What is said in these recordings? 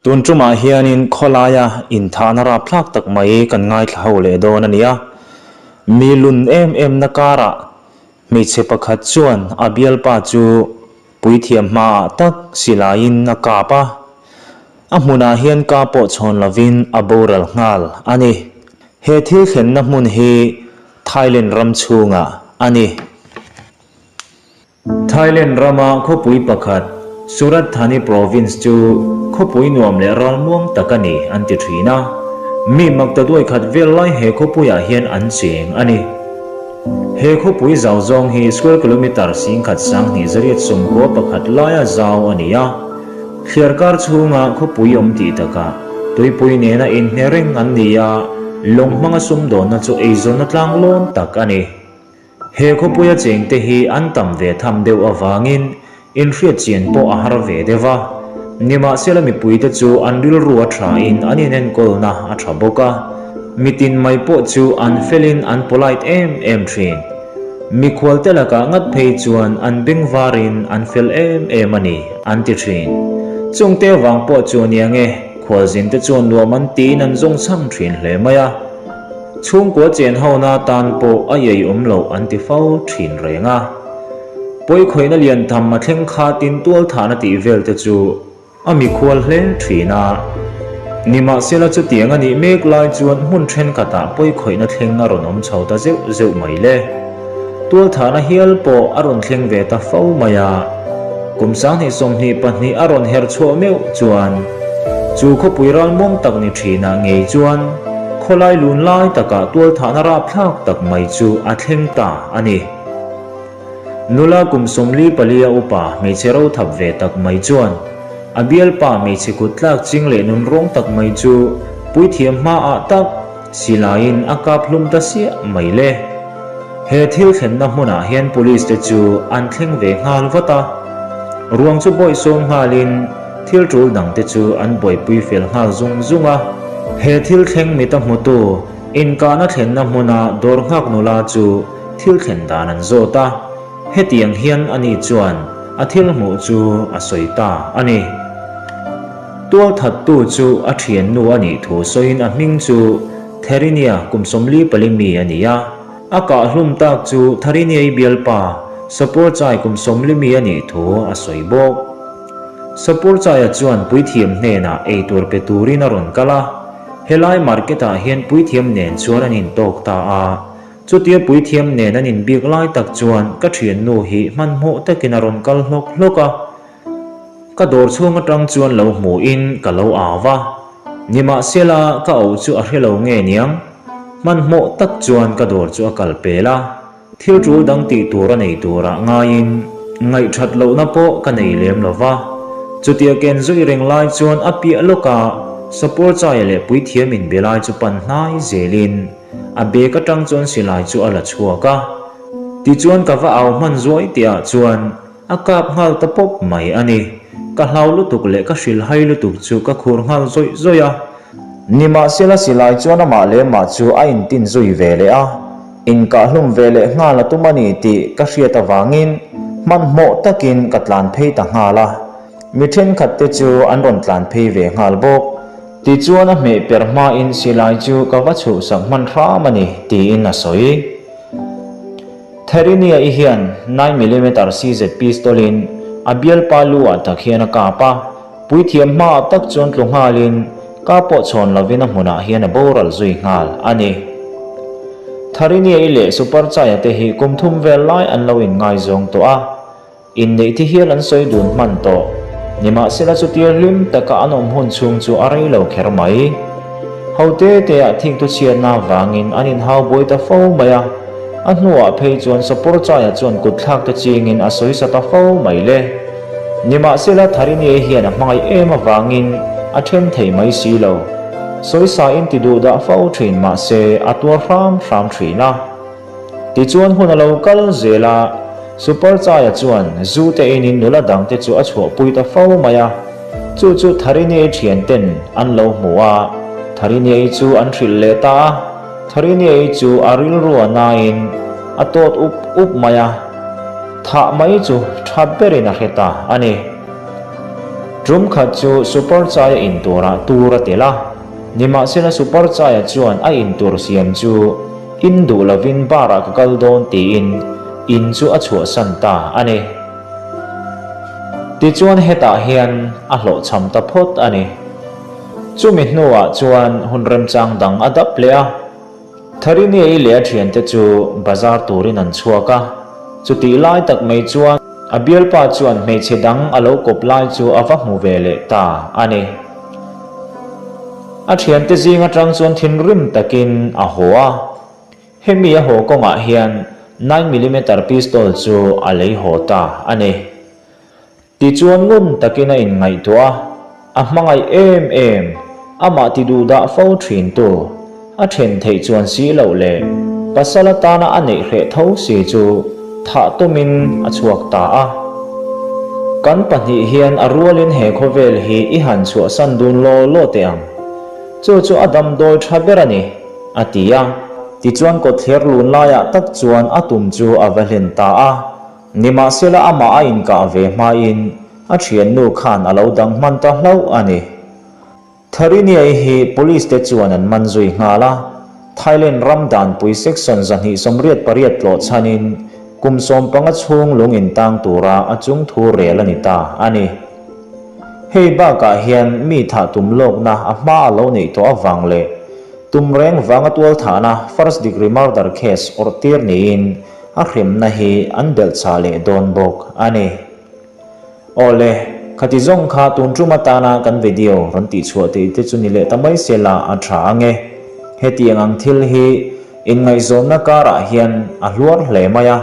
Tun tumah hianin khawlaia inthahna rapthlak tak mai kan ngaithla ho leh dawn a ni a. Mi lun em emna karah hmeichhe pakhat chuan a bialpa chu puithiam hmaah tak silaiin a kap a. A hmunah hian ka pawh chhawn lovin a boral nghal a ni. He thil thlenna hmun hi Thailand ram chhungah a ni. Thailand rama khawpui pakhat, Surat Thani Province chu khawpui nuam leh ralmuang tak a ni an ti thin a. Mi makta duai khat vel lai he khawpuiah hian an cheng a ni. He khawpui zau zawng hi square kilometre 10,000 2191 laia zau a ni a. Thliarkar chhunga khawpui awm tih takah tuipui nena inhne reng an ni a, lawng hmanga sumdawnna chu eizawnna tlanglawn tak a ni. He khawpuia chengte hi an tam ve tham deuh avangin inhriat chian pawh a har ve deuh a. Nimahsela mipuite chu an rilru a thain an inenkawlna a tha bawk a, mitin mai pawh chu an felin an polite em em thin. Mikhualte lakah ngat phei chuan an bengvarin an fel em em a ni, an ti thin. Chungte avang pawh chu aniang e, khualzinte chuan nuam an tiin an zawngchhang thin hle mai a. Chhungkua chen hona tan pawh a iai awm loh an ti fo thin reng a. Pawikhawihna lian tham a thleng khatin tualthahna tih vel te chu a mikhual hle thin a. Nimahsela chutiang a nih mek lai chuan hmun thenkhatah pawikhawihna thleng a rawn awm chho ta zeuh zeuh mai le. Tualthahna hial pawh a rawn thleng ve ta fo mai a. Kum 2022 a rawn her chhuah meuh chuan chu khawpui ralmuang tak ni thinah ngei chuan khawlai lun lai takah tualthahna rapthlak tak mai chu a thleng ta a ni. Nula kum 44 a upa hmeichhe ro thap ve tak mai chuan a bialpa hmeichhe kut tlak ching leh nunrawng tak mai chu puithiam hmaah tak silaiin a kap hlum ta siah mai le. He thil thlenna hmunah hian police te chu an thleng ve nghal vat a, ruang chu bawihsawm nghalin thil tul dang te chu an buaipui fel nghal zung zung a. He thil thleng mita hmutu inkahna thlenna hmuna dawr nghak nula chu thil thlen dan an zawt a, hetiang hian ani chuan a thil hmuh chu a sawi ta a ni. Tualthattu chu a thiannu a nih thu sawiin a hming chu Therinia kum 44 mi a ni a, a kah hlum tak chu Thariniai bialpa Sapurchai kum 40 mi a nih thu a sawi bawk. Sapurchaia chuan puithiam hnenah eitur pe turin a rawn kal a, helai market ah hian puithiam nen chuan an intawk ta a, chutia puithiam nen an inbik lai tak chuan ka thiannu hi hmanhmawh takin a rawn kal hlawk hlawk a, Ka dawr chhung atang chuan lo hmuhin ka lo au va, nimahsela ka auh chu a hre lo nge niang? Hmanhmawh tak chuan ka dawr chu a kal pel a, thil tul dang tih tur a nei turah ngaiin ngaihthat lohna pawh ka nei lem lo va. Chutia ken zui reng lai chuan a piah lawka Sapawrchaia leh puithiam inbe lai chu pan hnai zelin a bag atang chuan silai chu a la chhuak a. Tichuan ka va au hman zuai tihah chuan A kap nghal ta pawp mai a ni. Ka hlau lutuk leh ka hrilhhai lutuk chu ka khur nghal zawih zawih a. Nimahsela silai chuan amah leh mah chu a intin zui ve leh a, inkahhlum ve leh nghal a tum a ni tih ka hriat avangin hmanhmawh takin ka tlan phei ta nghal a. Mi thenkhat te chu an rawn tlan phei ve nghal bawk. Tichuan a hmeh per hmain silai chu ka va chhuhsak hman hram a ni, tiin a sawi. Therinia-i hian nine millimeter CZ pistol-in a bialpa lu-ah tak hian a kap a, puithiam hmaah tak chuan tlu nghalin ka pawh chhawn lovin a hmunah hian a boral zui nghal a ni. Therinia-i leh Superchai-a te hi kum thum vel lai an lo inngaizawng tawh a. Inneih thi hial an sawi dun hman tawh. Nimahsela chutir hlim taka an awm hun chhung chu a rei lo kher mai. Ho te te ah thingtu chhiatna avangin an inhau buai ta fo mai a, a hnuah phei chuan Sapawrchaia chuan kut thlak te chingin a sawi sa ta fo mai le. Nimahsela Thariniai hian a hmangaih em avangin a then thei mai si lo. Sawisa in ti duh dah fo thin mahse a tuar hram hram thin a. Tichuan hun a lo kal zel a, Superchaia chuan zu te einin nula dang te chu a chhuahpui ta fo mai a. Chu chu Thariniai thian ten an lo hmu a, Thariniai chu an hrilh leh ta a. Thariniai chu a rilru a nain a tawt up up mai a, thah mai chu tha berin a hre ta a ni. Tum khat chu Superchai-a in turah tur a tel a, nimahsela Superchai-a chuan a in tur siam chu in duh lovin bar-ah ka kal dawn tiin in chu a chhuahsan ta a ni. Tichuan hetah hian a hlawhchham ta phawt a ni. Chumi hnuah chuan hun remchang dang a dap leh a. Thariniai leh a thiante chu bazar turin an chhuak a, chutih lai tak mai chuan a bialpa chuan hmeichhe dang a lo kawp lai chu a va hmu ve leh ta a ni. A thiante zing atang chuan thinrim takin a haw a, hemi a haw kawngah hian nine millimeter pistol chu a lei haw ta a ni. Tichuan ngun takin a inngaihtuah a, a hmangaih em em, amah ti duh dah fo thintu, a then theih chuan si loh leh pasal atana a neih hreh tho si chu thah tumin a chhuak ta a. Kan pahnih hian a rualin he khawvel hi i han chhuahsan dun law law teh ang. Chu chu a damdawi tha ber a ni, a ti a. Tichuan kawtthler lun laiah tak chuan a tum chu a va hlen ta a. Nimahsela amah a inkah ve hmain a thiannu khan a lo dang hman ta hlauh a ni. Thariniai hi Police te chuan an man zui nghal a, Thailand ram danpui section 288 tlawh chhanin kum 15 chhung lung intang tura a chung thu rel a ni ta a ni. Hei bakah hian mi thah tum lawkna a hma a lo neih tawh avang leh tum reng vanga tualthahna first degree murder case awrh tir niin A hremna hi an belh chah leh dawn bawk a ni. Awle, khati zawng kha tun tum atana kan video rawn tihchhuah tih te chu ni leh ta mai se la a tha ang e. Hetiang ang thil hi inngaihzawnna karah hian a hluar hle mai a.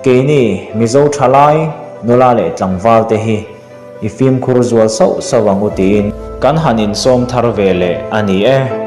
Keini Mizo thalai, nula leh tlangval te hi i fimkhur zual sauh sauh ang u tiin kan han insawm thar ve leh a ni e.